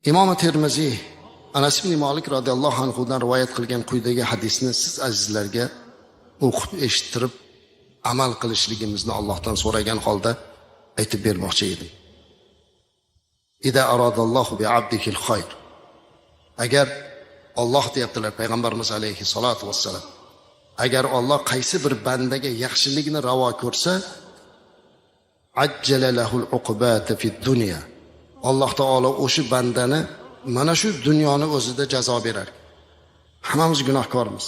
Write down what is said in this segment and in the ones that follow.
Imom Termiziy Anas ibn Malik radhiyallohu anhudan rivoyat qilgan quyidagi hadisni siz azizlarga o'qib eshittirib amal qilishligimizni Allohdan so'ragan holda aytib bermoqchi edim. Ida aradallohu bi abdihil khayr. Agar Alloh, deyaptilar payg'ambarimiz alayhi salatu vassalam, agar Alloh qaysi bir bandaga yaxshilikni ravo ko'rsa, ajjala lahul uqbata fid dunya. Alloh taolo o'sha bandani mana shu dunyoni o'zida jazo berar. Hammamiz gunohkormiz.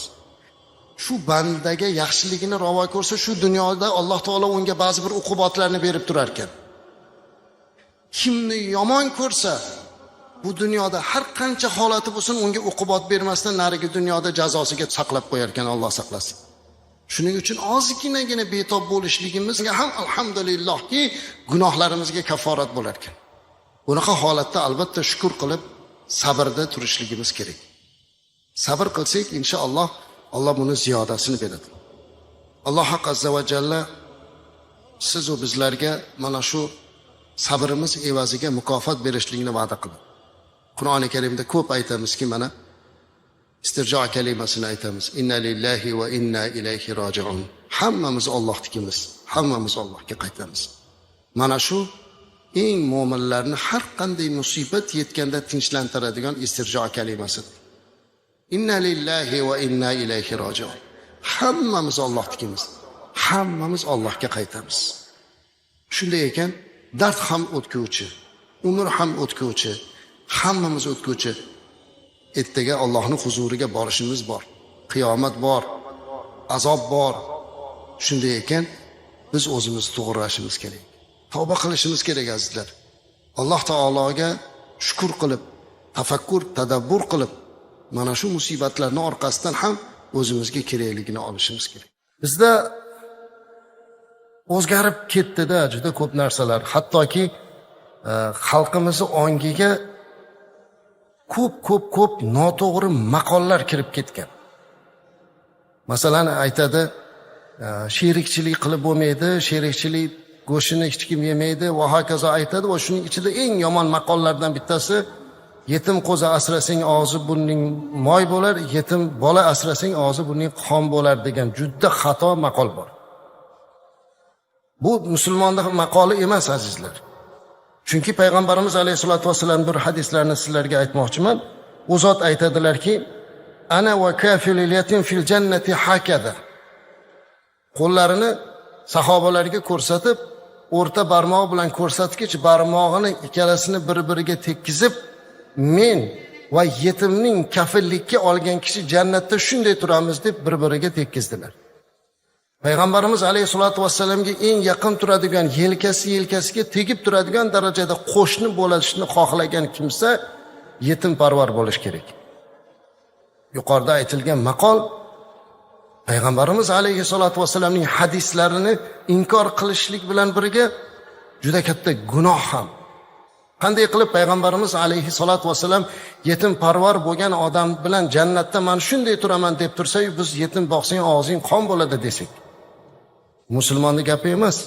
Shu bandaga yaxshiligini ravo ko'rsa, shu dunyoda Alloh taolo unga ba'zi bir uqubatlarni berib turar ekan. Kimni yomon ko'rsa, bu dunyoda har qancha holati bo'lsin, unga uqubat bermasdan narigi dunyoda jazosiga saqlab qo'yar ekan, Alloh saqlasin. Shuning uchun ozginagina betob bo'lishligimizga ham alhamdulillahki, gunohlarimizga kaforat bo'lar ekan. Bunaqa holatda albatta shukur qilib sabrda turishligimiz kerak. Sabr qilsak, inshaalloh Alloh buni ziyodasini beradi. Alloh azza va jalla siz u bizlarga mana shu sabrimiz evaziga mukofot berishlikni va'da qildi. Qur'oni Karimda ko'p aytamizki, mana istirjo kalimasini aytamiz. Inna lillahi va inna ilayhi rojiun. Hammamiz Allohnikimiz, hammamiz Allohga qaytamiz. Mana shu eng mo'minlarni har qanday musibat yetganda tinchlantiradigan istirjo kalimasidir. Inna lillahi va inna ilayhi rojiun. Hammamiz Allohnikimiz, hammamiz Allohga qaytamiz. Shunday ekan, dard ham o'tguvchi, umr ham o'tguvchi, hammamiz o'tguvchi. Ertaga Allohning huzuriga borishimiz bor. Qiyomat bor, azob bor. Shunday ekan, biz o'zimizni to'g'rilashimiz kerak. Tavba qilishimiz kerak, azizlar. Alloh taologa shukur qilib, tafakkur, tadabbur qilib, mana shu musibatlarni orqasidan ham o'zimizga kerakligini olishimiz kerak. Bizda o'zgarib ketdi-da juda ko'p narsalar. Hattoki xalqimizni ongiga ko'p ko'p ko'p noto'g'ri maqollar kirib ketgan. Masalan, aytadi, sherikchilik qilib bo'lmaydi, sherikchilik go'shtini hech kim yemaydi va hokazo aytadi va shuning ichida eng yomon maqollardan bittasi: yetim qo'zi asrasang, og'zi burning moy bo'lar, yetim bola asrasang, og'zi burning qon bo'lar degan juda xato maqol bor. Bu musulmonni maqoli emas, azizlar. Chunki payg'ambarimiz alayhissalotu vassalam bir hadislarni sizlarga aytmoqchiman. U zot aytadilarki: "Ana va kafilul yatim fil jannati hakaza." Qo'llarini sahobalarga ko'rsatib, o'rta barmoq bilan ko'rsatkich barmog'ini ikkalasini bir-biriga tekkizib, men va yetimning kafillikka olgan kishi jannatda shunday turamiz deb bir-biriga tekkizdilar. Payg'ambarimiz alayhissalotu vassalamga eng yaqin turadigan, yelkasi yelkasiga tegib turadigan darajada qo'shni bo'lishni xohlagan kimsa yetimparvar bo'lish kerak. Yuqorida aytilgan maqol payg'ambarimiz alayhissalotu vassalamning hadislarini inkor qilishlik bilan birga juda katta gunoh ham. Qanday qilib payg'ambarimiz alayhissalotu vassalam yetimparvar bo'lgan odam bilan jannatda man shunday turaman deb tursa-yu, biz yetim boqsang og'zing qon bo'ladi desak, musulmonni gapi emas.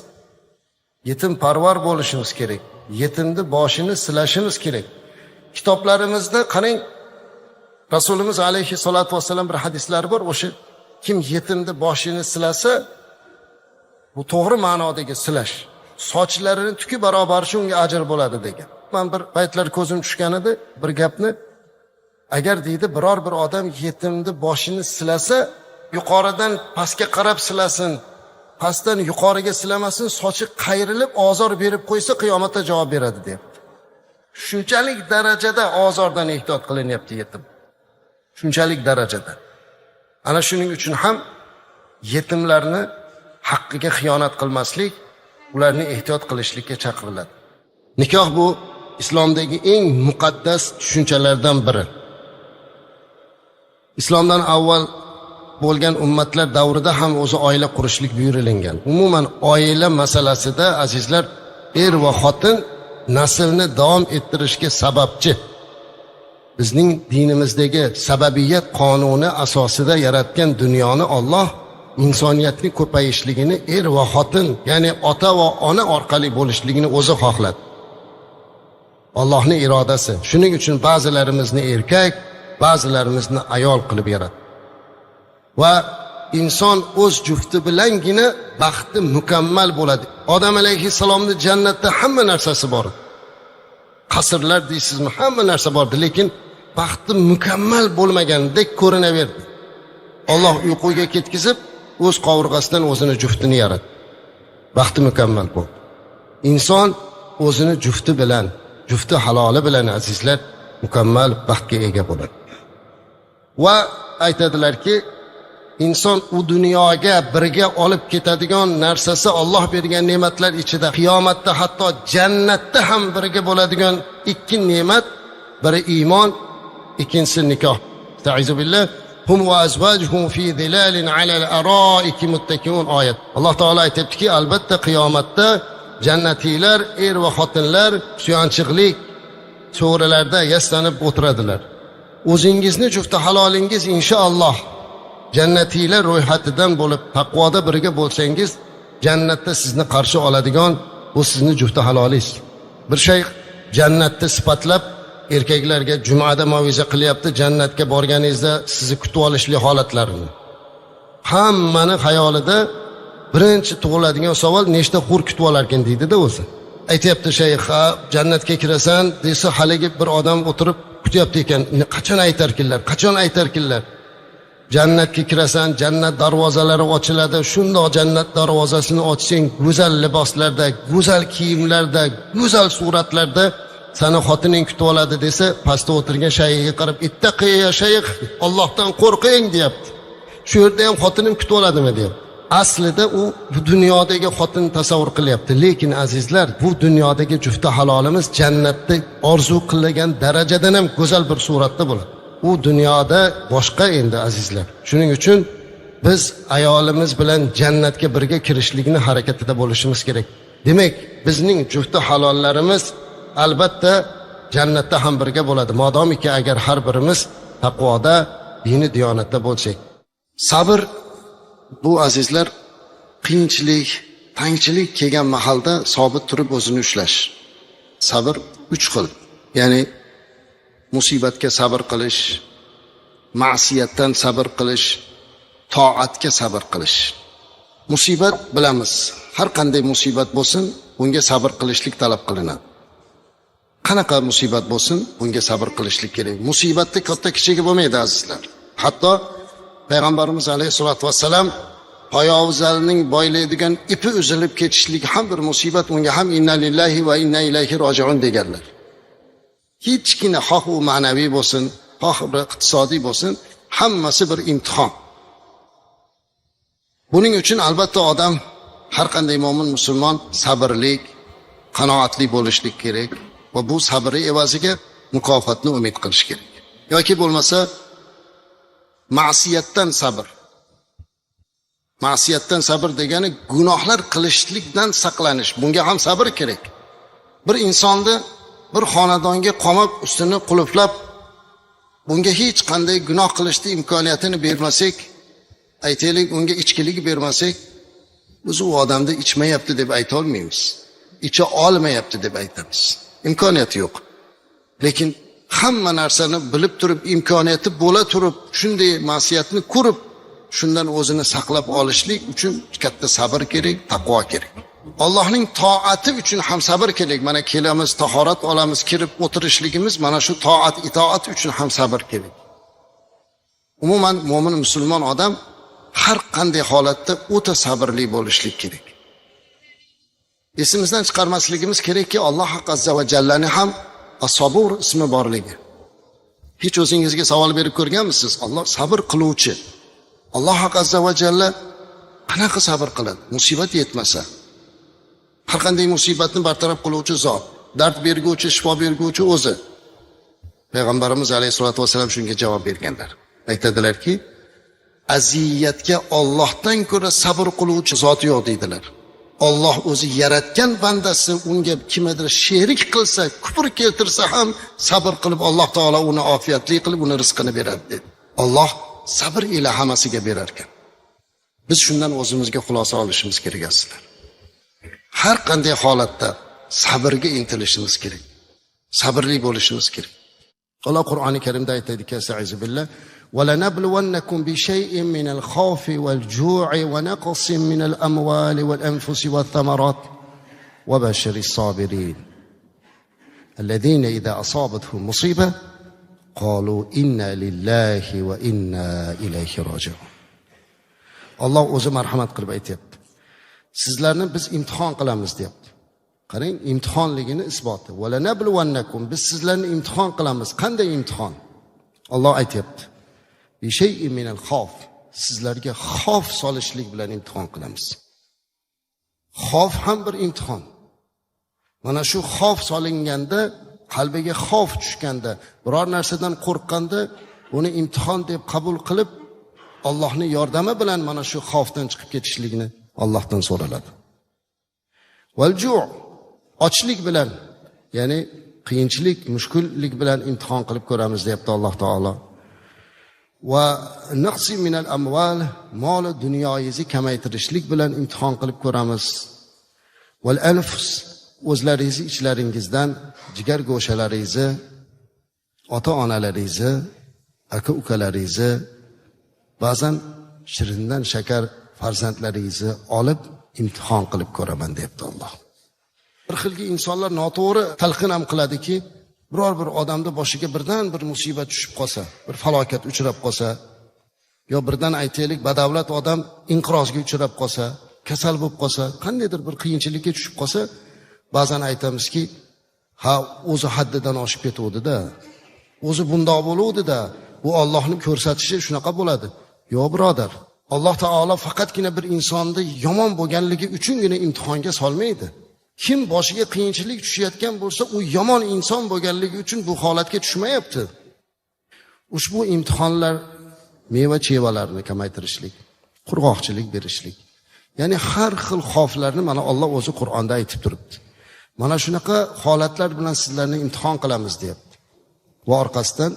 Yetim parvar bo'lishimiz kerak. Yetimni boshini silashimiz kerak. Kitoblarimizda qarang, Rasulimiz alayhissalotu vassalam bir hadislari bor, o'sha kim yetimni boshini silasa, bu to'g'ri ma'nodagi silash, sochlarini tuki barobar shunga ajr bo'ladi degan. Man bir paytlar ko'zim tushgan edi bir gapni. Agar, deydi, biror bir odam yetimni boshini silasa, yuqoridan pastga qarab silasin, pastdan yuqoriga silamasin, sochi qayrilib ozor berib qo'ysa, qiyomatda javob beradi, deyapti. Shunchalik darajada ozordan ehtiyot qilinyapti yetim. Shunchalik darajada. Ana shuning uchun ham yetimlarni haqqiga xiyonat qilmaslik, ularni ehtiyot qilishlikka chaqiriladi. Nikoh bu islomdagi eng muqaddas tushunchalardan biri. Islomdan avval bo'lgan ummatlar davrida ham o'zi oila qurishlik buyurilgan. Umuman, oila masalasida, azizlar, er va xotin naslni davom ettirishga sababchi. Bizning dinimizdagi sababiyat qonuni asosida yaratgan dunyoni Olloh insoniyatni ko'payishligini er va xotin, ya'ni ota va ona orqali bo'lishligini o'zi xohladi. Allohning irodasi. Shuning uchun ba'zilarimizni erkak, ba'zilarimizni ayol qilib yaratdi. Va inson o'z jufti bilangina baxti mukammal bo'ladi. Odam alayhissalomni jannatda hamma narsasi bor. Qasrlar deysizmi, hamma narsa bordi, lekin baxti mukammal bo'lmagandek ko'rinaverdi. Alloh uyquga ketkizib, o'z qovurg'asidan o'zini juftini yaratdi. Baxti mukammal bo'ldi. Inson o'zini jufti bilan, jufti haloli bilan azizlar mukammal baxtga ega bo'ladi. Va aytadilarki, inson u dunyoga birga olib ketadigan narsasi Alloh bergan ne'matlar ichida qiyomatda hatto jannatda ham birga bo'ladigan ikki ne'mat, biri iymon, ikkinchisi nikoh. Estaizu billah. Hum va azvajuhum fi zilalin alal araiki muttakiun oyat. Alloh taolo aytibdiki, albatta qiyomatda jannatiylar er va xotinlar suyanchiqlik so'rilarda yastanib o'tiradilar. O'zingizni jufti halolingiz inshaalloh jannatiylar ro'yxatidan bo'lib taqvoda birga bo'lsangiz, jannatda sizni qarshi oladigan bu sizni jufti halolingiz. Bir shayx jannatni sifatlab erkaklarga jumada mav'iza qilyapti, jannatga borganingizda sizni kutib olishli holatlarini. Hammani xayolida birinchi tug'iladigan savol nechta hur kutib olarkan deydi-da o'zi. Aytyapti shayx, ha, jannatga kirasan desa haligi bir odam o'tirib kutyapti ekan, qachon aytarkinlar, qachon aytarkinlar. Jannatga kirasan, jannat darvozalari ochiladi. Shundoq jannat darvozasini ochsang, go'zal liboslarda, go'zal kiyimlarda, go'zal suratlarda sani xotining kutib oladi desa, pastda o'tirgan shayxga qarab, ittaqi ya shayx, Allohdan qo'rqing deyapti. Shu yerda ham xotinim kutib oladimi deyapti. Aslida u bu dunyodagi xotin tasavvur qilyapti, lekin azizlar, bu dunyodagi jufti halolimiz jannatda orzu qilgan darajadan ham go'zal bir suratda bo'ladi. U dunyoda boshqa endi azizlar. Shuning uchun biz ayolimiz bilan jannatga birga kirishlikni harakatida bo'lishimiz kerak. Demak, bizning jufti halollarimiz albatta jannatda ham birga bo'ladi, modomiki agar har birimiz taqvoda, dini diyonatda bo'lsak. Sabr bu azizlar qiyinchilik, tangchilik kelgan mahalda sobit turib o'zini ushlash. Sabr uch xil. Ya'ni musibatga sabr qilish, ma'siyatdan sabr qilish, toatga sabr qilish. Musibat bilamiz, har qanday musibat bo'lsin, bunga sabr qilishlik talab qilinadi. Qanaqa musibat bo'lsin, bunga sabr qilishlik kerak. Musibatda katta kichigi bo'lmaydi azizlar. Hatto Payg'ambarimiz alayhisolatu vassalam poyovzalning boylaydigan ipi uzilib ketishligi ham bir musibat, unga ham inna lillahi va inna ilayhi rojiun deganlar. Hechgina xoh u ma'naviy bo'lsin, xoh bir iqtisodiy bo'lsin, hammasi bir imtihon. Buning uchun albatta odam, har qanday mo'min musulmon sabrlik, qanoatli bo'lishlik kerak va bu sabri evaziga mukofotni umid qilish kerak. Yoki bo'lmasa ma'siyatdan sabr. Ma'siyatdan sabr degani gunohlar qilishlikdan saqlanish. Bunga ham sabr kerak. Bir insonni bir xonadonga qamab, ustini qulflab, bunga hech qanday gunoh qilishni imkoniyatini bermasak, aytaylik unga ichkilik bermasak, biz u odamni ichmayapti deb ayta olmaymiz. Icha olmayapti deb aytamiz. Imkoniyati yo'q. Lekin hamma narsani bilib turib, imkoniyati bo'la turib, shunday ma'siyatni ko'rib, shundan o'zini saqlab olishlik uchun katta sabr kerak, taqvo kerak. Allohning toati uchun ham sabr kerak. Mana kelamiz, tahorat olamiz, kirib o'tirishligimiz mana shu toat, itoat uchun ham sabr kerak. Umuman mo'min musulmon odam har qanday holatda o'ta sabrli bo'lishlik kerak. Esimizdan chiqarmasligimiz kerakki, Alloh azza va jallani ham As-Sabur ismi borligi. Hech o'zingizga savol berib ko'rganmisiz? Alloh sabr qiluvchi. Alloh azza va jalla qanaqa sabr qiladi? Musibat yetmasa. Har qanday musibatni bartaraf qiluvchi zot, dard berguvchi, shifo berguvchi o'zi. Payg'ambarimiz alayhisolatu vasallam shunga javob berganlar. Aytadilarki, aziyatga Allohdan ko'ra sabr qiluvchi zot yo'q deydilar. Alloh o'zi yaratgan bandasi unga kimnidir sherik qilsa, kufr keltirsa ham sabr qilib Alloh taolo uni ofiyatli qilib uni rizqini beradi dedi. Alloh sabr ila hammasiga berar ekan. Biz shundan o'zimizga xulosa olishimiz kerak azizlar. Har qanday holatda sabrga intilishimiz kerak. Sabrli bo'lishimiz kerak. Alloh Qur'oni Karimda aytadiki, astaizu billah, va lanabluwannakum bi shay'in minal khawfi wal ju'i wa naqsin minal amwali wal anfusi wat thamarat wa bashiris sabirin alladhina idha asabatuhum musiba qalu inna lillahi va inna ilayhi roji'un. Alloh o'zi marhamat qilib aytyapti. Sizlarni biz imtihon qilamiz deyapti. Qarang, imtihonligini isboti. Va lanabluwannakum, biz sizlarni imtihon qilamiz. Qanday imtihon? Alloh aytyapti. Bi shay'in minal xavf, sizlarga xavf solishlik bilan imtihon qilamiz. Xavf ham bir imtihon. Mana shu xavf solinganda, qalbiga xavf tushganda, biror narsadan qo'rqqanda, uni imtihon deb qabul qilib, Allohning yordami bilan mana shu xavfdan chiqib ketishligini Allohdan so'raladi. Val ju', ochlik bilan, ya'ni qiyinchilik, mushkullik bilan imtihon qilib ko'ramiz deyapti Alloh taolo. Va naqsi minal amval, mol dunyoyingizni kamaytirishlik bilan imtihon qilib ko'ramiz. Val anfus, o'zlaringizni ichlaringizdan jigar go'shalaringizni, ota-onalaringizni, aka-ukalaringizni, ba'zan shirindan shakar farzandlaringizni olib imtihon qilib ko'raman deyapti Alloh. Bir xilgi insonlar noto'g'ri talqin ham qiladiki, biror bir odamni boshiga birdan bir musibat tushib qolsa, bir falokat uchrab qolsa, yo birdan aytaylik badavlat odam inqirozga uchrab qolsa, kasal bo'lib qolsa, qandaydir bir qiyinchilikka tushib qolsa, ba'zan aytamizki, ha, o'zi haddidan oshib ketuvdi-da, o'zi bundoq bo'luvdi-da, bu Allohning ko'rsatishi shunaqa bo'ladi. Yo'q birodar, Alloh taolo faqatgina bir insonni yomon bo'lganligi uchungina imtihonga solmaydi. Kim boshiga qiyinchilik tushayotgan bo'lsa, u yomon inson bo'lganligi uchun bu holatga tushmayapti. Ushbu imtihonlar meva-chevalarni kamaytirishlik, qurg'oqchilik berishlik, ya'ni har xil xavflarni mana Alloh o'zi Qur'onda aytib turibdi. Mana shunaqa holatlar bilan sizlarni imtihon qilamiz deyapti. Va orqasidan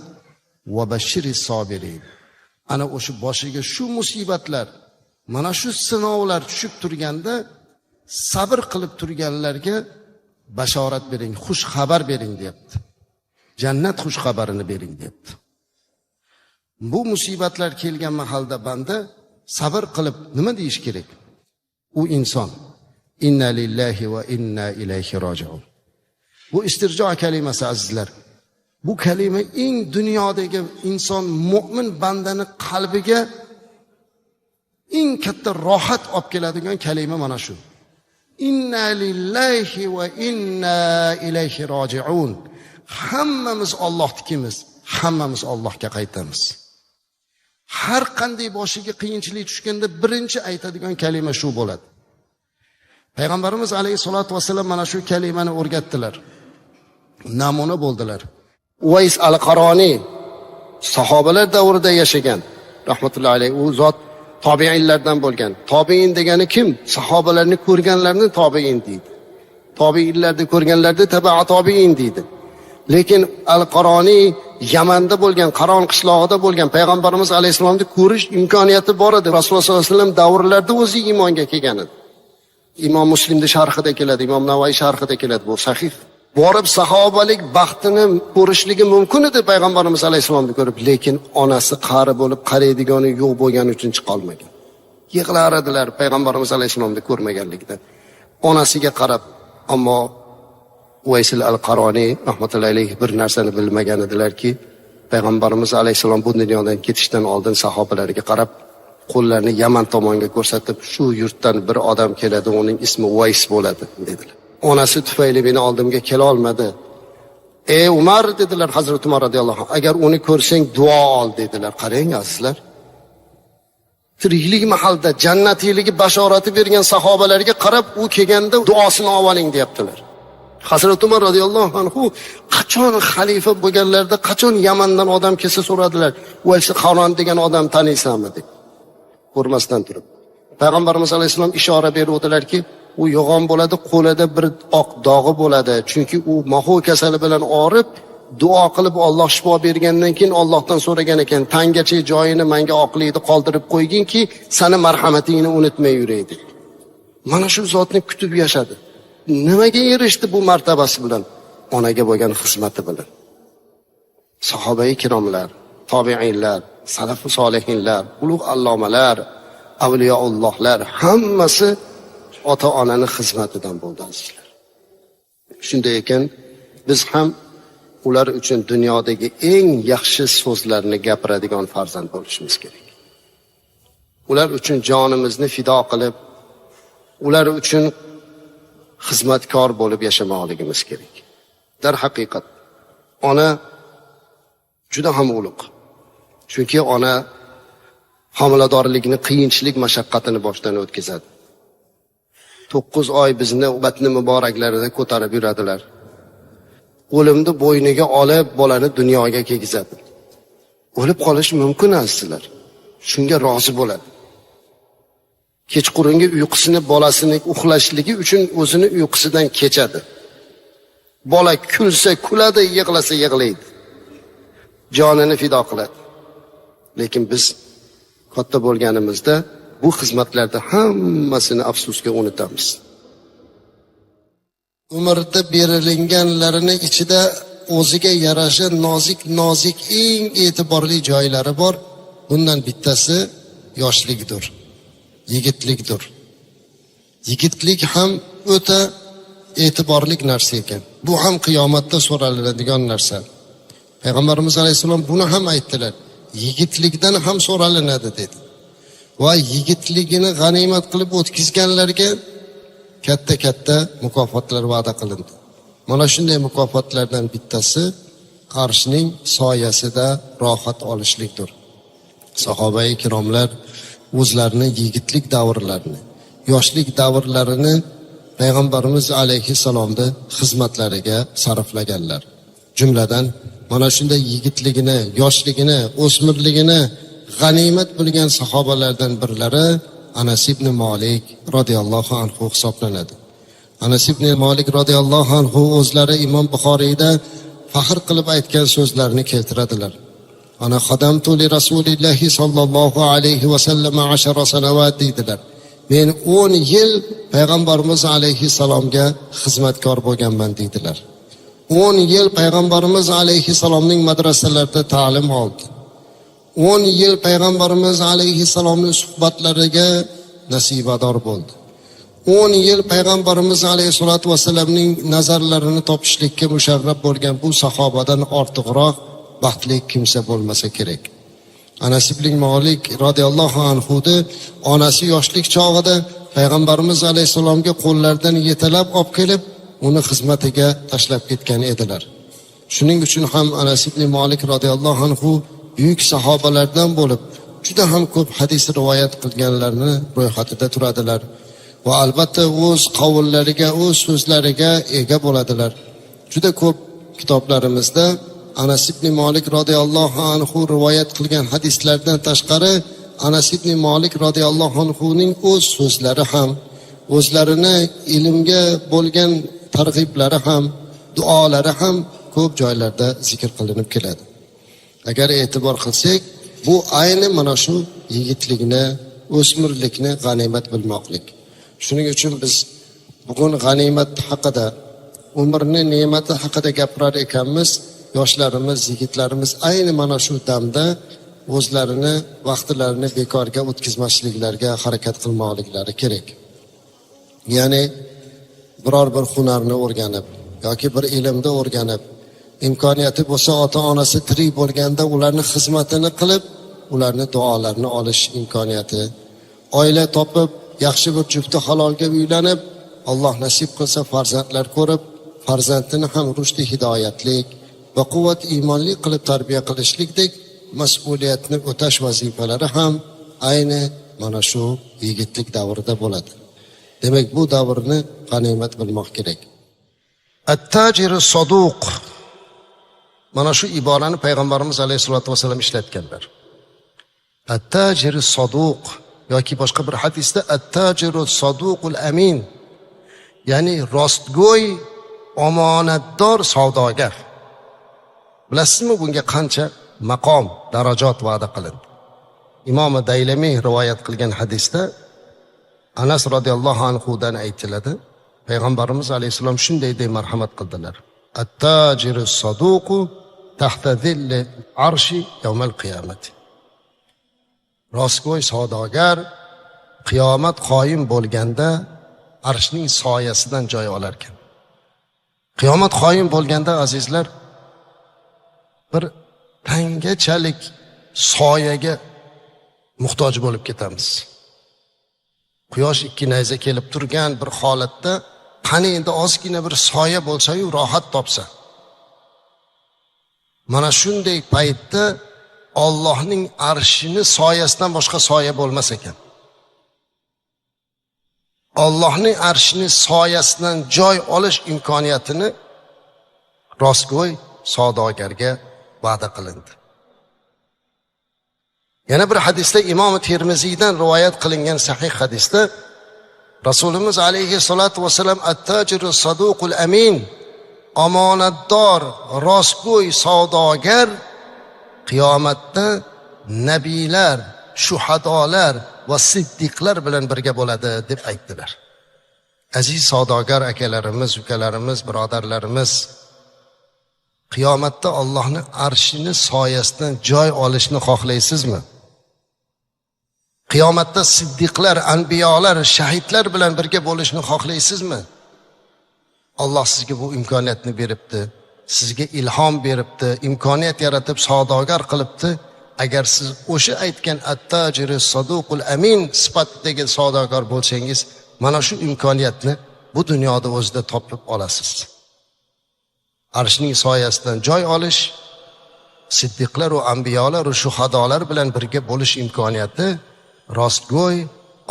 va bashiris sobirin. Ana o'sha boshiga shu musibatlar, mana shu sinovlar tushib turganda sabr qilib turganlarga bashorat bering, xush xabar bering deyapti. Jannat xush xabarini bering deyapti. Bu musibatlar kelgan mahalda banda sabr qilib nima deyish kerak? U inson inna lillahi va inna ilayhi roji'un. Bu istirjo kalimasi azizlar. Bu kalima eng dunyodagi inson mo'min bandani qalbiga eng katta rohat olib keladigan kalima mana shu. Inna lillahi va inna ilayhi roji'un. Hammamiz Allohnikimiz, hammamiz Allohga qaytamiz. Har qanday boshiga qiyinchilik tushganda birinchi aytadigan kalima shu bo'ladi. Payg'ambarimiz alayhisolatu vasallam mana shu kalimani o'rgatdilar. Namuna bo'ldilar. Uvays al-Qaroniy sahobalar davrida yashagan, rahmatullohi alayhi, u zot tobiinlardan bo'lgan. Tobiin degani kim? Sahobalarni ko'rganlarni tobiin deydi. Tobiinlarni ko'rganlarni tabi'a tobiin deydi. Lekin al-Qaroniy Yamanda bo'lgan, Qaron qishlog'ida bo'lgan, payg'ambarimiz alayhissalomni ko'rish imkoniyati bor edi. Rasululloh sollallohu alayhi vasallam davrlarida o'zi iymonga kelgan edi. Imom Muslimda sharhida keladi, Imom Navoiy sharhida keladi, bu sahih. Borib sahobalik baxtini ko'rishligi mumkin edi payg'ambarimiz alayhissalomni ko'rib, lekin onasi qari bo'lib qaraydigani yo'q bo'lgani uchun chiqa olmagan. Yig'lar edilar payg'ambarimiz alayhissalomni ko'rmaganligidan. Onasiga qarab, ammo Uvays al-Qaroniy rahmatullohi alayhi bir narsani bilmagan edilarki, payg'ambarimiz alayhissalom bu dunyodan ketishdan oldin sahobalariga qarab qo'llarini Yaman tomonga ko'rsatib, shu yurtdan bir odam keladi, uning ismi Uvays bo'ladi dedilar. Onasi tufayli meni oldimga kela olmadi. Ey Umar dedilar Hazrat Umar radhiyallohu anhu, agar uni ko'rsang duo ol dedilar. Qarang azizlar. Tiriklik mahalda jannatiyligi bashorati bergan sahobalarga qarab u kelganda duosini oling deyaptilar. Hazrat Umar radhiyallohu anhu qachon xalifa bo'lganlarida, qachon Yamandan odam kelsa so'radilar, Uvays Qaron degan odam taniysanmi deb. Ko'rmasdan turib. Payg'ambarimiz alayhissalom ishora beruvdilarki, u yo'g'on bo'ladi, qo'lida bir oq dog'i bo'ladi. Chunki u mahov kasali bilan og'rib, duo qilib Alloh shifo bergandan keyin Allohdan so'ragan ekan, tangacha joyini menga oqlikni qoldirib qo'yginki, seni marhamatingni unutmay yuray deb. Mana shu zotni kutib yashadi. Nimaga erishdi bu martabasi bilan? Onaga bo'lgan xizmati bilan. Sahobai kiromlar, tobiinlar, salafu solihinlar, ulug' allomalar, avliyoullohlar hammasi ota onani xizmatidan bo'ldi, azizlar. Shunday ekan, biz ham ular uchun dunyodagi eng yaxshi so'zlarni gapiradigan farzand bo'lishimiz kerak. Ular uchun jonimizni fido qilib, ular uchun xizmatkor bo'lib yashamoqligimiz kerak. Darhaqiqat, ona juda ham ulug'. Chunki ona homiladorlikni qiyinchilik mashaqqatini boshdan o'tkazadi. 9 oy bizni batni muboraklarida ko'tarib yuradilar. O'limni bo'yniga olib bolani dunyoga kelgizadi. O'lib qolish mumkin, azizlar. Shunga rozi bo'ladi. Kechqurungi uyqusini bolasini uxlashligi uchun o'zini uyqusidan kechadi. Bola kulsa kuladi, yig'lasa yig'laydi. Jonini fido qiladi. Lekin biz katta bo'lganimizda bu xizmatlarda hammasini afsusga unutamiz. Umrda berilinganlarini ichida o'ziga yarasha nozik nozik eng e'tiborli joylari bor. Bundan bittasi yoshlikdir, yigitlikdir. Yigitlik ham o'ta e'tiborli narsa ekan. Bu ham qiyomatda so'raladigan narsa. Payg'ambarimiz alayhissalom buni ham aytdilar. Yigitlikdan ham so'ralinadi dedi. Va yigitligini g'animat qilib o'tkazganlarga katta katta mukofotlar va'da qilindi. Mana shunday mukofotlardan bittasi arshning soyasida rohat olishlikdir. Sahobai ikromlar o'zlarini yigitlik davrlarini, yoshlik davrlarini Payg'ambarimiz alayhissalomni xizmatlariga sarflaganlar. Jumladan mana shunday yigitligini, yoshligini, o'smirligini g'animat bilgan sahobalardan birlari Anas ibn Malik radhiyallohu anhu hisoblanadi. Anas ibn Malik radhiyallohu anhu o'zlari Imom Buxoriyda faxr qilib aytgan so'zlarini keltiradilar. Ana xadamtu li Rasulillahi sallallohu alayhi va sallam 10 sanavat deydilar. Men 10 yil Payg'ambarimiz alayhissalomga xizmatkor bo'lganman deydilar. 10 yil Payg'ambarimiz alayhissalomning madrasalarida ta'lim oldi. 10 yil Payg'ambarimiz alayhissalomning suhbatlariga nasibador bo'ldi. 10 yil Payg'ambarimiz alayhisolatu vasallamning nazarlarini topishlikka musharraf bo'lgan bu sahobadan ortiqroq baxtli kimsa bo'lmasa kerak. Anas ibn Malik radhiyallohu anhu onasi yoshlik chog'ida Payg'ambarimiz alayhissalomga qo'llaridan yetalab olib kelib, uni xizmatiga tashlab ketgan edilar. Shuning uchun ham Anas ibn Malik radhiyallohu anhu buyuk sahobalardan bo'lib, juda ham ko'p hadis rivoyat qilganlarni ro'yxatida turadilar va albatta o'z qavllariga, o'z so'zlariga ega bo'ladilar. Juda ko'p kitoblarimizda Anas ibn Malik radhiyallohu anhu rivoyat qilgan hadislardan tashqari Anas ibn Malik radhiyallohu anhuning o'z so'zlari ham, o'zlarini ilmga bo'lgan targ'iblari ham, duolari ham ko'p joylarda zikr qilinib keladi. Agar e'tibor qilsak, bu ayni mana shu yigitlikni, o'smirlikni g'animat bilmoqlik. Shuning uchun biz bugun g'animat haqida, umrni ne'mati haqida gapirar ekanmiz, yoshlarimiz, yigitlarimiz ayni mana shu damda o'zlarini vaqtlarini bekorga o'tkazmasliklariga harakat qilmoqliklari kerak. Ya'ni biror bir hunarni o'rganib yoki bir ilmni o'rganib, imkoniyati bo'lsa ota-onasi tirik bo'lganda ularni xizmatini qilib, ularni duolarini olish imkoniyati, oila topib, yaxshi bir jufti halolga uylanib, Alloh nasib qilsa farzandlar ko'rib, farzandini ham rushdi hidoyatlik va quvvat iymonli qilib tarbiya qilishlikdek mas'uliyatni o'tash vazifalari ham ayni mana shu yigitlik davrida bo'ladi. Demak, bu davrni g'animat bilmoq kerak. At-tajiru saduq. Mana shu iborani Payg'ambarimiz alayhisolatu vasallam ishlatganlar. At-tajiru saduq yoki boshqa bir hadisda at-tajiru saduqul amin. Ya'ni rostgo'y, omonatdor savdogar. Bilasizmi bunga qancha maqom, darajot va'da qilindi? Imom Daylamiy rivoyat qilgan hadisda Anas radhiyallohu anhu dan aytiladi. Payg'ambarimiz alayhissalom shunday deb marhamat qildilar. At-tajiru saduqu tahta zilli arshi yawmal qiyamati. Rostgo'y savdogar qiyomat qoyim bo'lganda arshning soyasidan joy olar ekan. Qiyomat qoyim bo'lganda azizlar, bir tangachalik soyaga muhtoj bo'lib ketamiz. Quyosh ikki nayza kelib turgan bir holatda qani endi ozgina bir soya bo'lsa-yu rohat topsa. Mana shunday paytda Allohning arshini soyasidan boshqa soya bo'lmas ekan. Allohning arshini soyasidan joy olish imkoniyatini rostgo'y savdogarga va'da qilindi. Yana bir hadisda Imom Termiziydan rivoyat qilingan sahih hadisda Rasulimiz alayhi salatu vasallam at-tajiru saduqul amin, omonatdor rostgo'y savdogar qiyomatda nabiylar, shuhadolar va siddiqlar bilan birga bo'ladi deb aytdilar. Aziz savdogar akalarimiz, ukalarimiz, birodarlarimiz, qiyomatda Allohning arshini soyasidan joy olishni xohlaysizmi? Qiyomatda siddiqlar, anbiyolar, shahidlar bilan birga bo'lishni xohlaysizmi? Alloh sizga bu imkoniyatni beribdi, sizga ilhom beribdi, imkoniyat yaratib savdogar qilibdi. Agar siz o'sha aytgan at-tajiri saduqul amin sifatidagi savdogar bo'lsangiz, mana shu imkoniyatni bu dunyoda o'zida topib olasiz. Arshning soyasidan joy olish, siddiqlar va anbiyolar va shuhadolar bilan birga bo'lish imkoniyati rostgo'y,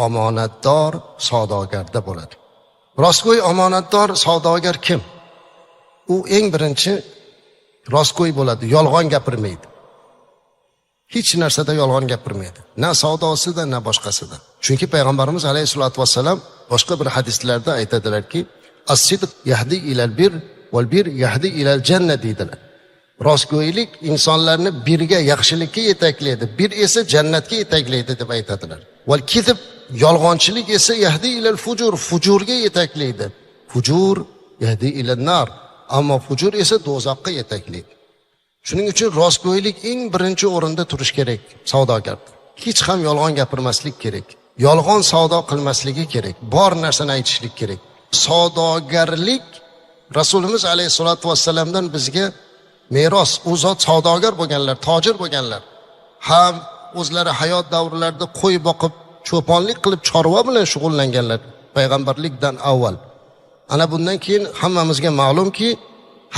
omonatdor savdogarda bo'ladi. Rostgo'y, omonatdor savdogar kim? U eng birinchi rostgo'y bo'ladi, yolg'on gapirmaydi. Hech narsada yolg'on gapirmaydi. Na savdosida, na boshqasida. Chunki payg'ambarimiz alayhisolatu vassalam boshqa bir hadislarda aytadilarki, as-sidq yahdi ilal bir val bir yahdi ilal janna deydilar. Rostgo'ylik insonlarni birga, yaxshilikka yetaklaydi, bir esa jannatga yetaklaydi deb aytadilar. Val kizb, yolg'onchilik esa yahdi ilal fujur, fujurga yetaklaydi. Fujur yahdi ilal nar, ammo fujur esa do'zaxga yetaklaydi. Shuning uchun rostgo'ylik eng birinchi o'rinda turish kerak savdogarda. Hech ham yolg'on gapirmaslik kerak. Yolg'on savdo qilmasligi kerak. Bor narsani aytishlik kerak. Savdogarlik Rasulimiz alayhisolatu vassalamdan bizga meros. U zot savdogar bo'lganlar, tojir bo'lganlar. Ham o'zlari hayot davrlarida qo'y boqib, cho'ponlik qilib, chorva bilan shug'ullanganlar payg'ambarlikdan avval. Ana bundan keyin hammamizga ma'lumki,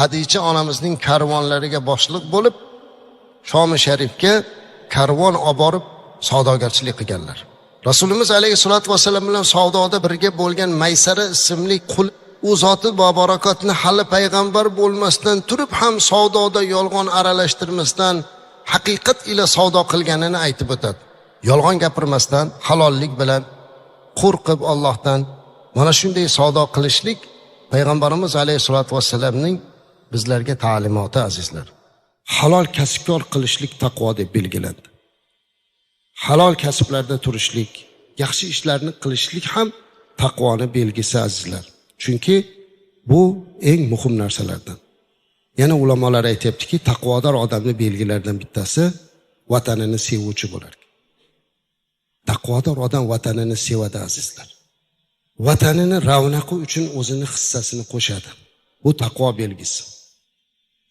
Hadicha onamizning karvonlariga boshliq bo'lib, Shom sharifga karvon olib borib savdogarchilik qilganlar. Rasulimiz alayhisolatu vasallam bilan savdoda birga bo'lgan Maysara ismli qul u zoti bobarakotni hali payg'ambar bo'lmasdan turib ham savdoda yolg'on aralashtirmasdan haqiqat ila savdo qilganini aytib o'tadi. Yolg'on gapirmasdan, halollik bilan, qo'rqib Allohdan mana shunday savdo qilishlik payg'ambarimiz alayhisolatu vassalamning bizlarga ta'limoti azizlar. Halol kasbkor qilishlik taqvo deb belgilandi. Halol kasblarda turishlik, yaxshi ishlarni qilishlik ham taqvoni belgisi azizlar. Chunki bu eng muhim narsalardan. Yana ulamolar aytyaptiki, taqvodor odamning belgilaridan bittasi vatanini sevuvchi bo'lar. Taqvodor odam vatanini sevadi azizlar. Vatanini ravnaqi uchun o'zini hissasini qo'shadi. Bu taqvo belgisi.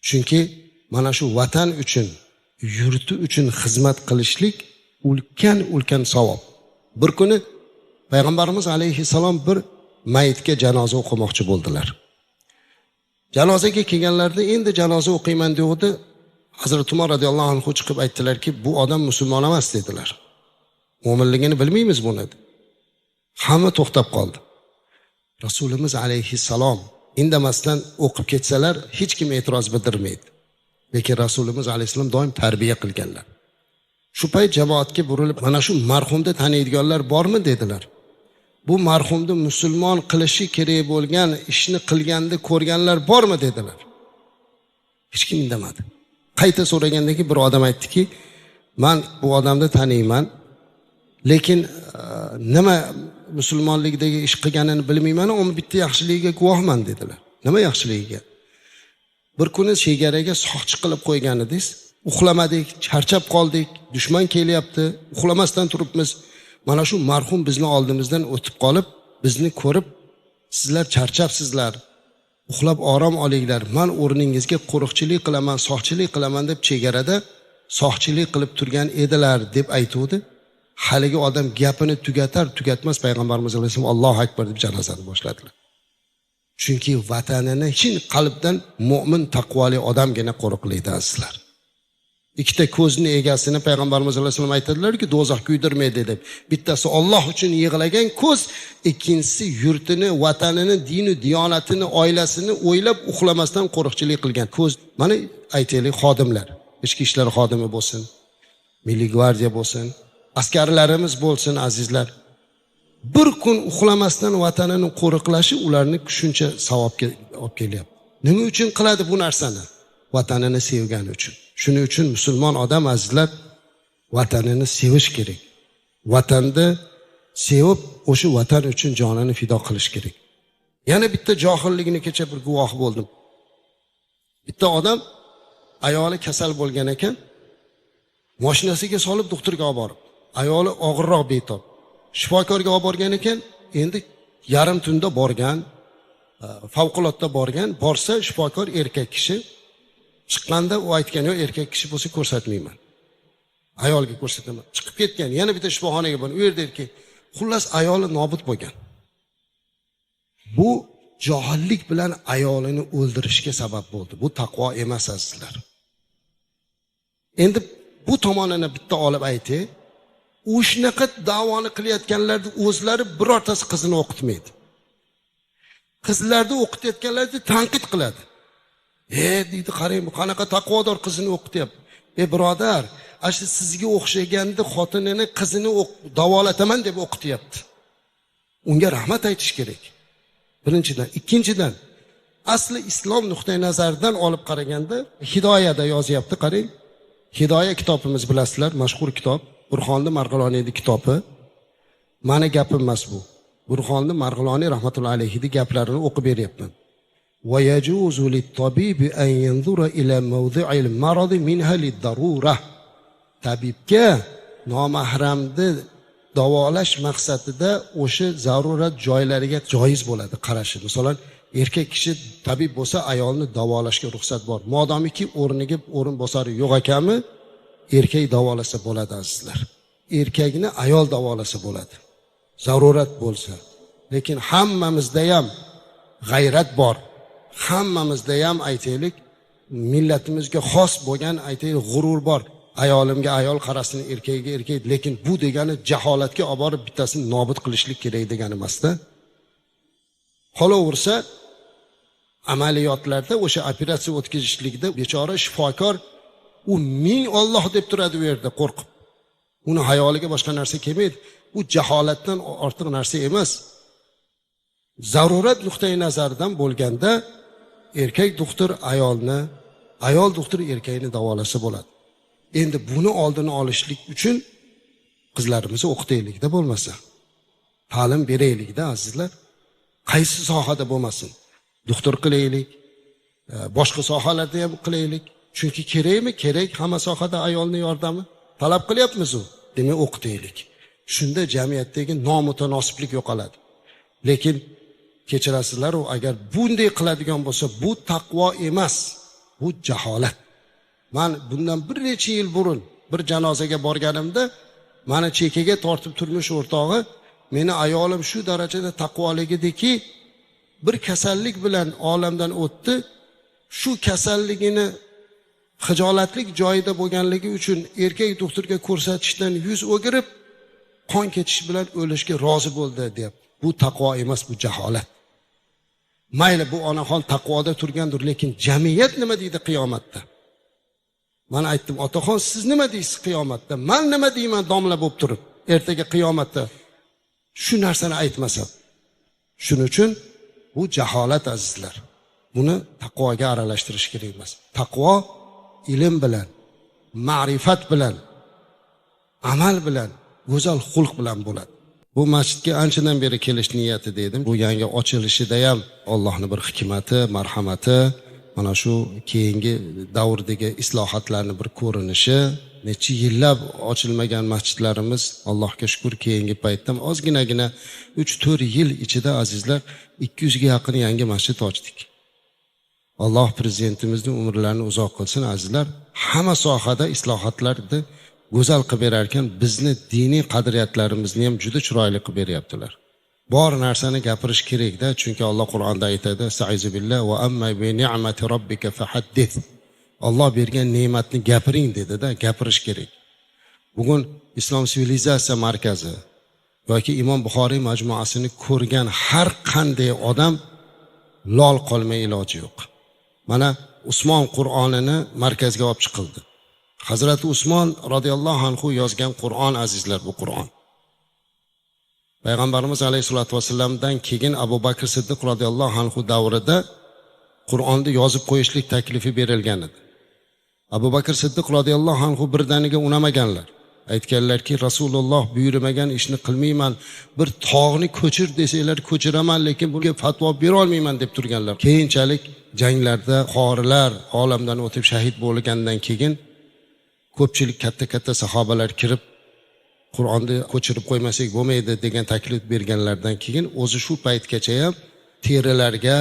Chunki mana shu vatan uchun, yurti uchun xizmat qilishlik ulkan savob. Bir kuni payg'ambarimiz alayhissalom bir mayitga janoza o'qimoqchi bo'ldilar. Janozaga kelganlarida endi janoza o'qiyman degandi, Hazrat Umar radhiyallohu anhu chiqib aytdilarki, bu odam musulmon emas dedilar. Mo'minligini bilmaymiz buni. Hamma to'xtab qoldi. Rasulimiz alayhissalom indamasdan o'qib ketsalar hech kim e'tiroz bildirmaydi. Lekin Rasulimiz alayhissalom doim tarbiya qilganlar. Shu payt jamoatga burilib, mana shu marhumni taniydiganlar bormi dedilar. Bu marhumni musulmon qilishi kerak bo'lgan ishni qilganda ko'rganlar bormi dedilar. Hech kim indamadi. Qayta so'ragandan keyin bir odam aytdiki, men bu odamni taniyman, lekin nima musulmonlikdagi ish qilganini bilmayman, uni bitta yaxshiligiga guvohman dedilar. Nima yaxshiligiga? Bir kuni chegaraga soqchi qilib qo'ygan edingiz. Uxlamadik, charchab qoldik, dushman kelyapti, uxlamasdan turibmiz. Mana shu marhum bizni oldimizdan o'tib qolib, bizni ko'rib, sizlar charchabsizlar, uxlab orom olinglar, man o'rningizga qo'riqchilik qilaman, soqchilik qilaman deb chegarada soqchilik qilib turgan edilar deb aytuvdi. Haligi odam gapini tugatar tugatmas payg'ambarimiz alayhissalom Allohu akbar deb janozani boshladilar. Chunki vatanini chin qalbdan mo'min taqvoli odamgina qo'riqlaydi azizlar. Ikkita ko'zni egasini payg'ambarimiz alayhissalom aytadilarki, do'zax kuydirmaydi deb. Bittasi Alloh uchun yig'lagan ko'z, ikkinchisi yurtini, vatanini, dini, diyonatini, oilasini o'ylab uxlamasdan qo'riqchilik qilgan ko'z. Mana aytaylik, xodimlar, ichki ishlar xodimi bo'lsin, milliy gvardiya bo'lsin, askarlarimiz bo'lsin azizlar. Bir kun uxlamasdan vatanini qo'riqlashi ularni shuncha savobga olib kelyapti. Nima uchun qiladi bu narsani? Vatanini sevgani uchun. Shuning uchun musulmon odam azizlar vatanini sevish kerak. Vatanni sevib, o'sha vatan uchun jonini fido qilish kerak. Yana bitta johilligini kecha bir guvohi bo'ldim. Bitta odam ayoli kasal bo'lgan ekan, mashinasiga solib doktorga olib borib, ayoli og'irroq betob. Shifokorga olib borgan ekan, endi yarim tunda borgan, favqulodda borgan, borsa shifokor erkak kishi. Chiqqanda u aytgan, yo'q, erkak kishi bo'lsa ko'rsatmayman. Ayolga ko'rsataman. Chiqib ketgan, yana bitta shifoxonaga borgan, u yerda erkak. Xullas ayoli nobud bo'lgan. Bu johillik bilan ayolini o'ldirishga sabab bo'ldi. Bu taqvo emas azizlar. Endi bu tomonini bitta olib aytay. U shunaqa da'voni qilayotganlarni o'zlari birortasi qizini o'qitmaydi. Qizlarni o'qitayotganlarni tanqid qiladi. Deydi, qarang, bu qanaqa taqvodor qizini o'qityapti. Birodar, ana sizga o'xshaganda xotinini, qizini davolataman deb o'qityapti. Unga rahmat aytish kerak. Birinchidan, ikkinchidan, asli islom nuqtai nazaridan olib qaraganda Hidoyada yozyapti, qarang. Hidoya kitobimiz bilasizlar, mashhur kitob, Burxonni Marg'iloniyning kitobi. Mani gapim emas bu. Burxonni Marg'iloniy rahmatullohi alayhi gaplarini o'qib beryapman. ويجوز للطبيب أن ينظر إلى موضع المرض منها للضرورة. Tabibga nomahramni davolash maqsadida o'sha zarurat joylariga joiz bo'ladi qarashi. Masalan, erkak kishi tabib bo'lsa ayolni davolashga ruxsat bor. Modomiki o'rniga o'rin bosari yo'q ekanmi, erkak davolasa bo'ladi azizlar. Erkakni ayol davolasa bo'ladi. Zarurat bo'lsa. Lekin hammamizda ham g'ayrat bor. Hammamizda ham aytaylik, millatimizga xos bo'lgan aytaylik g'urur bor. Ayolimga ayol qarasin, erkagiga erkak, lekin bu degani jaholatga olib borib bittasini nobud qilishlik kerak degani emasda. Qolaversa amaliyotlarda o'sha operatsiya o'tkazishlikda bechora shifokor u ming Alloh deb turadi u yerda qo'rqib. Uni hayoliga boshqa narsa kelmaydi. Bu jaholatdan ortiq narsa emas. Zarurat nuqtai nazaridan bo'lganda erkak doktor ayolni, ayol doktor erkakni davolasa bo'ladi. Endi buni oldini olishlik uchun qizlarimizni o'qitaylikda bo'lmasa, ta'lim beraylikda azizlar. Qaysi sohada bo'lmasin, doktor qilaylik, boshqa sohalarda ham qilaylik. Chunki kerakmi? Kerak hamma sohada ayolning yordami. Talab qilyapmiz u. Demak, o'qitaylik. Shunda jamiyatdagi nomutanosiblik yo'qoladi. Lekin kechirasizlar, u agar bunday qiladigan bo'lsa, bu taqvo emas, bu jaholat. Men bundan bir necha yil burun bir janozaga borganimda meni chekaga tortib turmush o'rtog'i, meni ayolim shu darajada taqvoligidiki, bir kasallik bilan olamdan o'tdi. Shu kasalligini xijolatlik joyida bo'lganligi uchun erkak doktorga ko'rsatishdan yuz o'girib, qon ketish bilan o'lishga rozi bo'ldi deyapti. Bu taqvo emas, bu jaholat. Mayli, bu onaxon taqvoda turgandir, lekin jamiyat nima deydi qiyomatda? Men aytdim, otaxon, siz nima deysiz qiyomatda? Men nima deyman domla bo'lib turib, ertaga qiyomatda shu narsani aytmasam. Shuning uchun bu jaholat azizlar. Buni taqvoga aralashtirish kerak emas. Taqvo ilm bilan, ma'rifat bilan, amal bilan, go'zal xulq bilan bo'ladi. Bu masjidga anchadan beri kelish niyatida edim. Bu yangi ochilishida ham Allohning bir hikmati, marhamati, Mana shu keyingi davrdagi islohotlarni bir ko'rinishi. Necha yillab ochilmagan masjidlarimiz Allohga shukr keyingi paytda ozginagina 3-4 yil ichida azizlar 200 ga yaqin yangi masjid ochdik. Alloh prezidentimizning umrlarini uzoq qilsin azizlar. Hamma sohada islohotlarni go'zal qilib berar ekan, bizni diniy qadriyatlarimizni ham juda chiroyli qilib beryaptilar. Bor narsani gapirish kerakda, chunki Alloh Qur'onda aytadi: "Astaizu billah va amma bi ni'mati robbika fahaddith." Alloh bergan ne'matni gapiring dedi-da, gapirish kerak. Bugun Islom sivilizatsiya markazi yoki Imom Buxoriy majmuasini ko'rgan har qanday odam lol qolmay iloji yo'q. Mana Usmon Qur'onini markazga olib chiqildi. Hazrati Usmon radhiyallohu anhu yozgan Qur'on azizlar, bu Qur'on. Payg'ambarimiz alayhisolatu vasallamdan keyin Abu Bakr Siddiq radhiyallohu anhu davrida Qur'onni yozib qo'yishlik taklifi berilgan edi. Abu Bakr Siddiq radhiyallohu anhu birdaniga unamaganlar. Aytganlarki, Rasululloh buyurmagan ishni qilmayman, bir tog'ni ko'chir desanglar ko'chiraman, lekin bunga fatvo bera olmayman deb turganlar. Keyinchalik janglarda qorilar olamdan o'tib shahid bo'lgandan keyin ko'pchilik katta-katta sahobalar kirib Qur'onni ko'chirib qo'ymasak bo'lmaydi degan taklif berganlardan keyin o'zi shu paytgacha ham terilarga,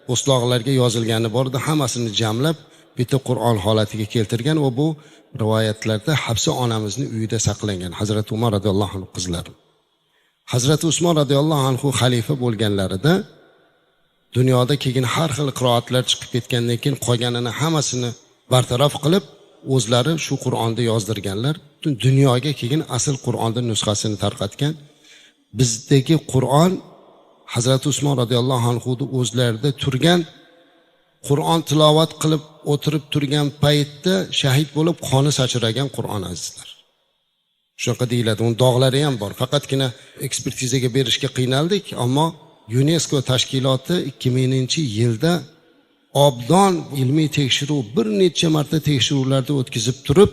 po'stloqlarga yozilgani bor edi, hammasini jamlab bitta Qur'on holatiga keltirgan va bu rivoyatlarda Hafsa onamizni uyida saqlangan, Hazrati Umar radhiyallohu anhu qizlari. Hazrati Usmon radhiyallohu anhu xalifa bo'lganlarida dunyoda keyin har xil qiroatlar chiqib ketgandan keyin qolganini hammasini bartaraf qilib o'zlari shu Qur'onni yozdirganlar. Butun dunyoga keyin asl Qur'onning nusxasini tarqatgan. Bizdagi Qur'on Hazrati Usmon radhiyallohu anhu o'zlarida turgan Qur'on tilovat qilib o'tirib turgan paytda shahid bo'lib qoni sachragan Qur'on azizlar. Shunaqa deyiladi, uni dog'lari ham bor. Faqatgina ekspertizaga berishga qiynaldik, ammo UNESCO tashkiloti 2000-yilda obdon ilmiy tekshiruv, bir necha marta tekshiruvlarda o'tkazib turib,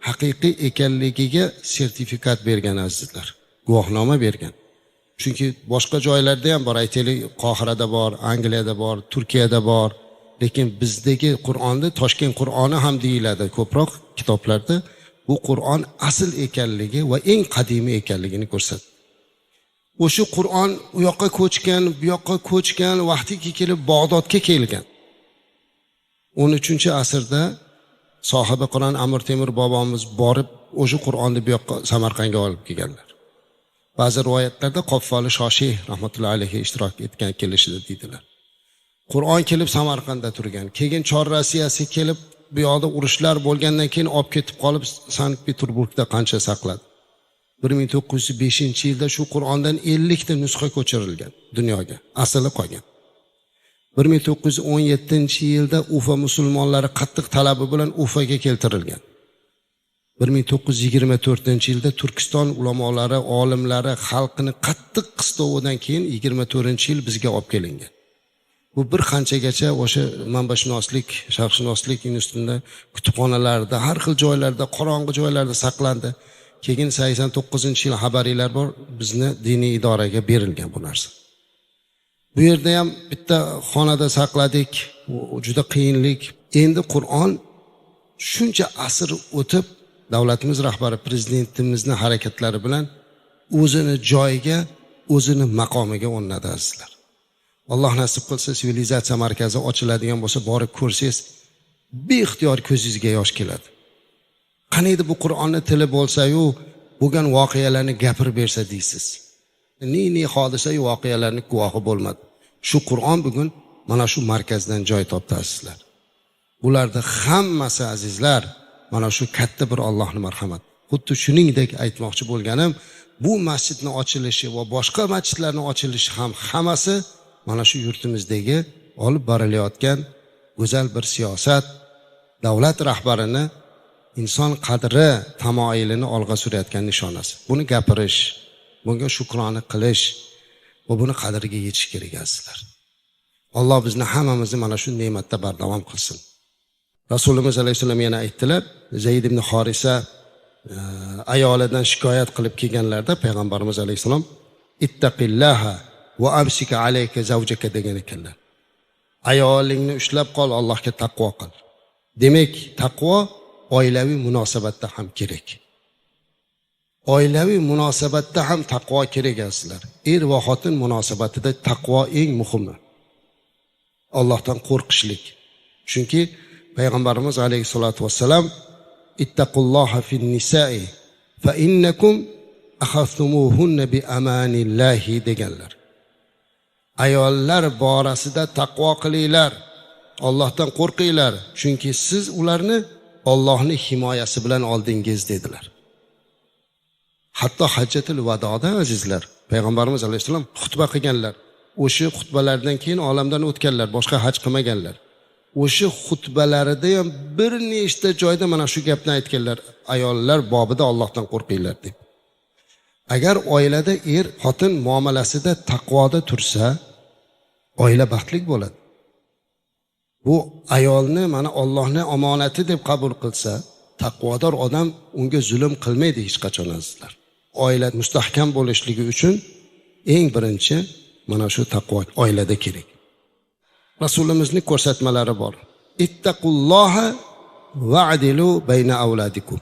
haqiqiy ekanligiga sertifikat bergan azizlar, guvohnoma bergan. Chunki boshqa joylarda ham bor, aytaylik, Qohirada bor, Angliyada bor, Turkiyada bor, lekin bizdagi Qur'onni Toshkent Qur'oni ham deyiladi ko'proq kitoblarda. Bu Qur'on asl ekanligi va eng qadimiy ekanligini ko'rsatdi. O'sha Qur'on u yoqqa ko'chgan, bu yoqqa ko'chgan, vaqtiki kelib Bag'dodga kelgan. 13-asrda sohibi Qur'on Amir Temur bobomiz borib o'sha Qur'onni bu yoqqa Samarqandga olib kelganlar. Ba'zi rivoyatlarda Qoffoli Shoshi rahmatullohi alayhi ishtirok etgan kelishida deydilar. Qur'on kelib Samarqandda turgan. Keyin Chor Rossiyasi kelib bu yoqda urushlar bo'lgandan keyin olib ketib qolib Sankt-Peterburgda qancha saqladi. 1905-yilda shu Qur'ondan 50 ta nusxa ko'chirilgan dunyoga, asli qolgan. 1917-yilda Ufa musulmonlari qattiq talabi bilan Ufaga keltirilgan. 1924-yilda Turkiston ulamolari, olimlari xalqini qattiq qistovidan keyin 24-yil bizga olib kelingan. Bu bir qanchagacha o'sha manbashunoslik, sharqshunoslik institutida, kutubxonalarda, har xil joylarda, qorong'i joylarda saqlandi. Keyin 89-yil xabaringlar bor, bizni diniy idoraga berilgan bu narsa. Bu yerda ham bitta xonada saqladik, juda qiyinlik. Endi Qur'on shuncha asr o'tib davlatimiz rahbari prezidentimizning harakatlari bilan o'zini joyiga, o'zini maqomiga o'rnadi azizlar. Alloh nasib qilsa sivilizatsiya markazi ochiladigan bo'lsa, borib ko'rsangiz beixtiyor ko'zingizga yosh keladi. Qaniydi bu Qur'onni tili bo'lsa-yu, bo'lgan voqealarni gapirib bersa deysiz. Ni hodisa-yu voqealarni guvohi bo'lmadi. Shu Qur'on bugun mana shu markazdan joy topdi azizlar. Bularda hammasi azizlar mana shu katta bir Allohning marhamati. Xuddi shuningdek aytmoqchi bo'lganim, bu masjidning ochilishi va boshqa masjidlarning ochilishi ham hammasi mana shu yurtimizdagi olib borilayotgan go'zal bir siyosat, davlat rahbarini inson qadri tamoyilini olg'a surayotgan nishonasi. Buni gapirish, bunga shukrona qilish va buni qadriga yetish kerak azizlar. Alloh bizni hammamizni mana shu ne'matda bardavom qilsin. Rasulimiz alayhissalom yana aytdilar, Zayd ibn Horisa ayolidan shikoyat qilib kelganlarda payg'ambarimiz alayhissalom ittaqillaha va amsika alayka zawjaka degan ekanlar. Ayolingni ushlab qol, Allohga taqvo qil. Demak, taqvo oilaviy munosabatda ham kerak. Oilaviy munosabatda ham taqvo kerak azizlar. Er va xotin munosabatida taqvo eng muhimi. Allohdan qo'rqishlik. Chunki Payg'ambarimiz alayhisolatu vassalam ittaqulloha fin nisa'i fa innakum akhadtumuhunna bi amanillahi deganlar. Ayollar borasida taqvo qilinglar, Allohdan qo'rqinglar, chunki siz ularni Allohning himoyasi bilan oldingiz dedilar. Hatto Hajjatul Vadoda azizlar, Payg'ambarimiz alayhissalom xutba qilganlar. O'sha xutbalardan keyin olamdan o'tganlar, boshqa haj qilmaganlar. O'sha xutbalarida ham bir nechta joyda mana shu gapni aytganlar, ayollar bobida Allohdan qo'rqinglar deb. Agar oilada er xotin muomalasida taqvoda tursa, oila baxtli bo'ladi. Bu ayolni mana Allohning omonati deb qabul qilsa, taqvodor odam unga zulm qilmaydi hech qachon azizlar. Oila mustahkam bo'lishligi uchun eng birinchi mana shu taqvo oilada kerak. Rasulimizning ko'rsatmalari bor. Ittaqulloha va'dilu bayna avladikum.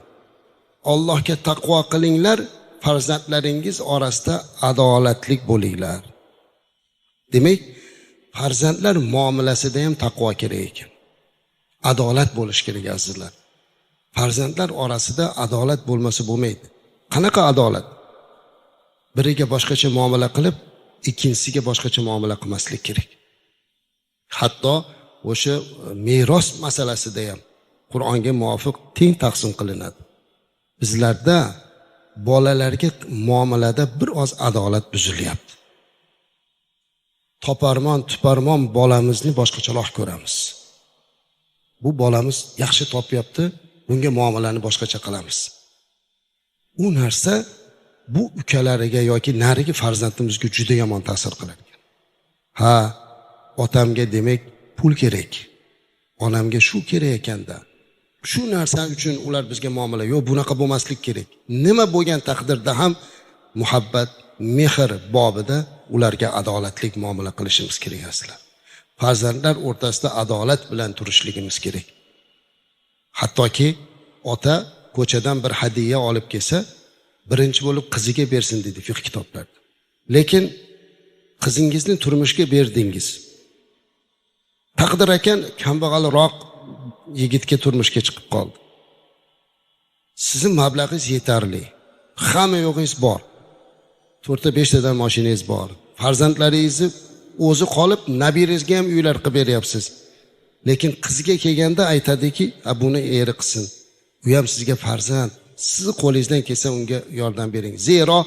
Allohga taqvo qilinglar, farzandlaringiz orasida adolatli bo'linglar. Demak, farzandlar muomalasida ham taqvo kerak ekan. Adolat bo'lish kerak azizlar. Farzandlar orasida adolat bo'lmasa bo'lmaydi. Qanaqa adolat? Biriga boshqacha muomala qilib, ikkinchisiga boshqacha muomala qilmaslik kerak. Hatto o'sha meros masalasida ham Qur'onga muvofiq teng taqsim qilinadi. Bizlarda bolalarga muomalada bir oz adolat buzilyapti. Toparmon, tuparmon bolamizni boshqachaloq ko'ramiz. Bu bolamiz yaxshi topyapti, bunga muomalani boshqacha qilamiz. U narsa bu ukalariga yoki narigi farzandimizga juda yomon ta'sir qilar ekan. Ha, otamga demak pul kerak, onamga shu kerak ekanda. Shu narsa uchun ular bizga muomala, yo'q, bunaqa bo'lmaslik kerak. Nima bo'lgan taqdirda ham muhabbat, mehr bobida ularga adolatli muomala qilishimiz kerak azizlar. Farzandlar o'rtasida adolat bilan turishligimiz kerak. Hattoki ota ko'chadan bir hadiya olib kelsa, birinchi bo'lib qiziga bersin dedi fiqh kitoblarida. Lekin qizingizni turmushga berdingiz. Taqdir ekan kambag'alroq yigitga turmushga chiqib qoldi. Sizning mablag'ingiz yetarli. Hamma yo'g'ingiz bor. 4-5 tadan mashinangiz bor. Farzandlaringizni o'zi qolib, nabirangizga ham uylar qilib beryapsiz. Lekin qizga kelganda aytadiki, buni eri qilsin. U ham sizga farzand. Sizni qo'lingizdan kelsa unga yordam bering. Zero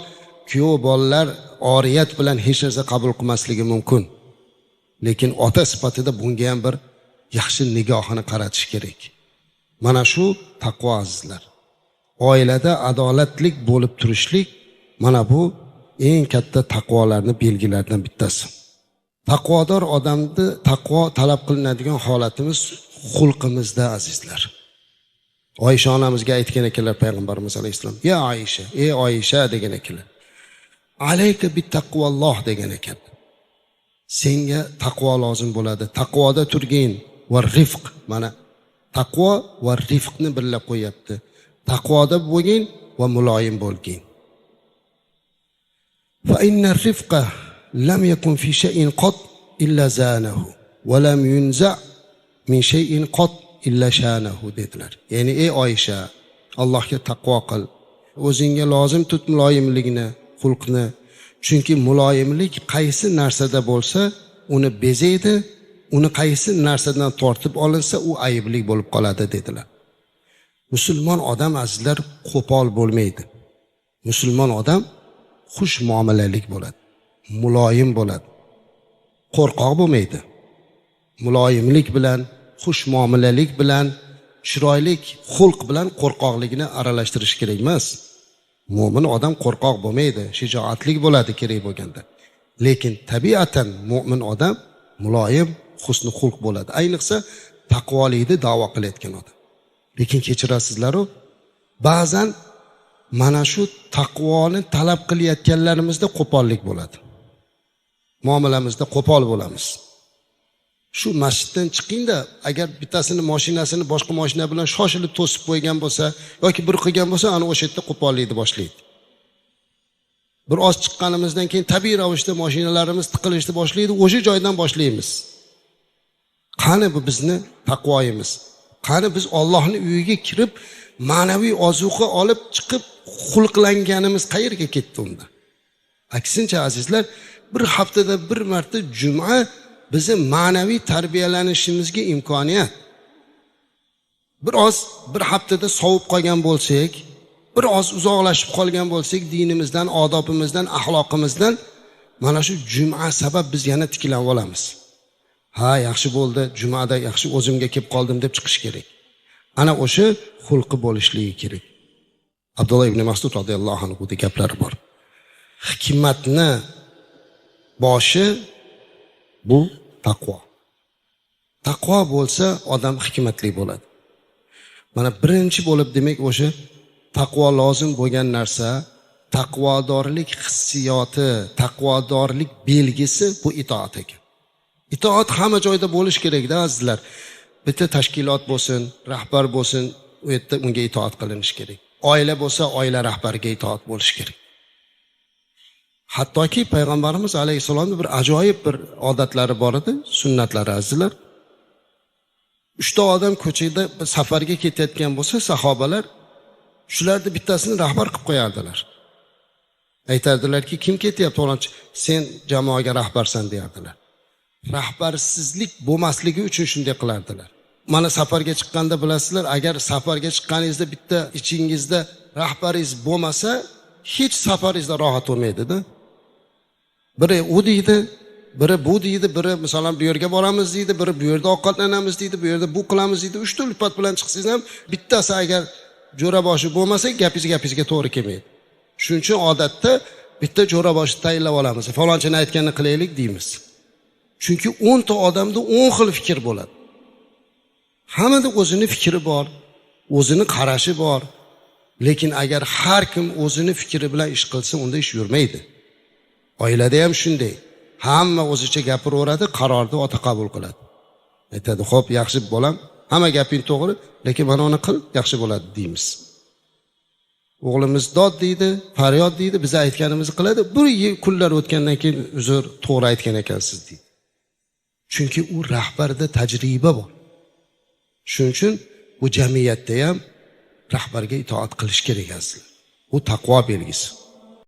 kuyov bolalar oriyat bilan hech narsa qabul qilmasligi mumkin. Lekin ota sifatida bunga ham bir yaxshi nigohini qaratish kerak. Mana shu taqvo azizlar. Oilada adolatlik bo'lib turishlik mana bu eng katta taqvolarning belgilaridan bittasi. Taqvodor odamni taqvo talab qilinadigan holatimiz xulqimizda azizlar. Oysha onamizga aytgan ekanlar Payg'ambarimiz alayhissalom, "Ya Oysha, ey Oysha" degan ekanlar. "Alayka bittaqvalloh" degan ekan. Senga taqvo lozim bo'ladi. Taqvoda turgin va rifq, mana taqvo va rifqni birga qo'yapti. Taqvoda bo'lgin va muloyim bo'lgin. Fa inna rifqa lam yakun fi shay'in qat illa zanahu va lam yunza min shay'in qat illa shanahu dedilar. Ya'ni ey Oysha, Allohga taqvo qil. O'zingga lozim tut muloyimlikni, xulqni. Chunki muloyimlik qaysi narsada bo'lsa, uni bezaydi, uni qaysi narsadan tortib olinsa, u ayblik bo'lib qoladi dedilar. Musulmon odam azizlar qo'pol bo'lmaydi. Musulmon odam xush muomalalik bo'ladi, muloyim bo'ladi. Qo'rqoq bo'lmaydi. Muloyimlik bilan, xush muomalalik bilan, chiroyli xulq bilan qo'rqoqlikni aralashtirish kerak emas. Mo'min odam qo'rqoq bo'lmaydi, shijoatli bo'ladi kerak bo'lganda. Lekin tabiatan mo'min odam muloyim, husni xulq bo'ladi. Ayniqsa taqvolikni da'vo qilayotgan odam. Lekin kechirasizlar-u, ba'zan mana shu taqvoni talab qilayotganlarimizda qo'pollik bo'ladi. Muomalamizda qo'pol bo'lamiz. Shu masjiddan chiqingda, agar bittasini mashinasini boshqa mashina bilan shoshilib to'sib qo'ygan bo'lsa yoki bir qilgan bo'lsa, ana o'sha yerda qo'pollikni boshlaydi. Bir oz chiqqanimizdan keyin tabiiy ravishda mashinalarimiz tiqilishni boshlaydi, o'sha joydan boshlaymiz. Qani bu bizni taqvoyimiz? Qani biz Allohning uyiga kirib ma'naviy ozuqa olib chiqib xulqlanganimiz qayerga ketdi unda? Aksincha azizlar, bir haftada bir marta juma bizni ma'naviy tarbiyalanishimizga imkoniyat. Bir oz bir haftada sovib qolgan bo'lsak, bir oz uzoqlashib qolgan bo'lsak dinimizdan, odobimizdan, axloqimizdan, mana shu juma sabab biz yana tiklanib olamiz. Ha, yaxshi bo'ldi, jumada yaxshi o'zimga kelib qoldim deb chiqish kerak. Ana o'sha xulqi bo'lishligi kerak. Abdulloh ibn Mas'ud radhiyallohu anhu gaplari bor. Hikmatni boshi bu taqvo. Taqvo bo'lsa odam hikmatli bo'ladi. Mana birinchi bo'lib demak o'sha taqvo lozim bo'lgan narsa, taqvodorlik hissiyoti, taqvodorlik belgisi bu itoat ekan. Itoat hamma joyda bo'lish kerakda azizlar. Bitta tashkilot bo'lsin, rahbar bo'lsin, u yerda unga itoat qilinishi kerak. Oila bo'lsa, oila rahbariga itoat bo'lishi kerak. Hattoki payg'ambarimiz alayhissalomning bir ajoyib bir odatlari bor edi, sunnatlari azizlar. 3 ta odam ko'chada safarga ketayotgan bo'lsa, sahobalar shularni bittasini rahbar qilib qo'yardilar. Aytardilarki, kim ketyapti falonchi? Sen jamoaga rahbarsan deyardilar. Rahbarsizlik bo'lmasligi uchun shunday qilardilar. Mana safarga chiqqanda bilasizlar, agar safarga chiqqaningizda bitta ichingizda rahbaringiz bo'lmasa, hech safaringizda rohat bo'lmaydi-da. Biri u deydi, biri bu deydi, biri masalan bu yerga boramiz deydi, biri bu yerda ovqatlanamiz deydi, bu yerda bu qilamiz deydi. 3 ta ulfat bilan chiqsangiz ham bittasi agar jo'raboshi bo'lmasa, gapingiz gapingizga to'g'ri kelmaydi. Shuning uchun odatda bitta jo'raboshi tayinlab olamiz. Falonchini aytganini qilaylik deymiz. Chunki 10 ta odamda 10 xil fikr bo'ladi. Hammada o'zini fikri bor, o'zini qarashi bor. Lekin agar har kim o'zini fikri bilan ish qilsa, unda ish yurmaydi. Oilada ham shunday. Hamma o'zicha gapiraveradi, qarorni ota qabul qiladi. Aytadi, "Xo'p, yaxshi bolam, hamma gaping to'g'ri, lekin mana uni qil, yaxshi bo'ladi" deymiz. O'g'limiz dod deydi, faryod deydi, biz aytganimizni qiladi. Bir kunlar o'tgandan keyin uzr, to'g'ri aytgan ekansiz deydi. Chunki u rahbarda tajriba bor. Shuning uchun bu jamiyatda ham rahbarga itoat qilish kerak azizlar. Bu taqvo belgisi.